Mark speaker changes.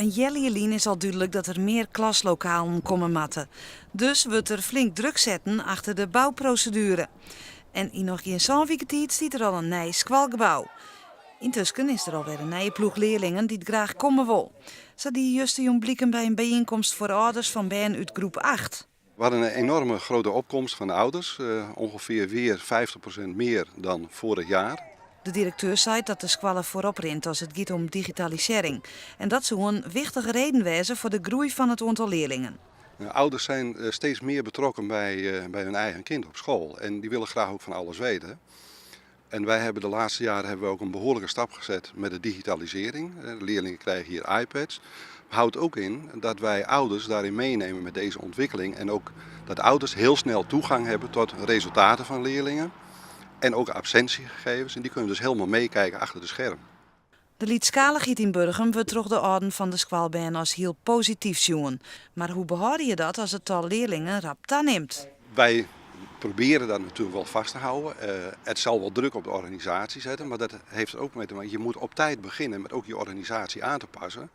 Speaker 1: In healjier lyn is al dúdlik dat der mear klaslokalen komme moatte. Dus wurdt der flink druk setten achter de bouproseduere. En yn noch gjin sân wike tiid stiet der al in nij skoalgebou. Yntusken is der alwer in nije ploech learlingen dy't graach komme wol. Sa die justerjûn bliken by in byienkomst foar âlders fan bern út groep acht.
Speaker 2: We hadden een enorme grote opkomst van de ouders, ongeveer weer 50% meer dan vorig jaar.
Speaker 1: De direkteur seit dat de skoalle foarop rint as it giet om digitalisearring. En dat soe in wichtige reden wêze foar de groei fan it oantal learlingen.
Speaker 2: Ouders zijn steeds meer betrokken bij hun eigen kind op school en die willen graag ook van alles weten. En wij hebben de laatste jaren hebben we ook een behoorlijke stap gezet met de digitalisering. De leerlingen krijgen hier iPads. Houdt ook in dat wij ouders daarin meenemen met deze ontwikkeling. En ook dat ouders heel snel toegang hebben tot resultaten van leerlingen. En ook absentiegegevens. En die kunnen dus helemaal meekijken achter de scherm.
Speaker 1: De lytsskalichheid yn Burgum wurdt troch de âlden fan de skoalbern as hiel posityf sjoen. Mar hoe behâlde je dat as it tal learlingen rap tanimt?
Speaker 2: Wij proberen dat natuurlijk wel vast te houden. Het zal wel druk op de organisatie zetten, maar dat heeft er ook mee te maken. Je moet op tijd beginnen met ook je organisatie aan te passen.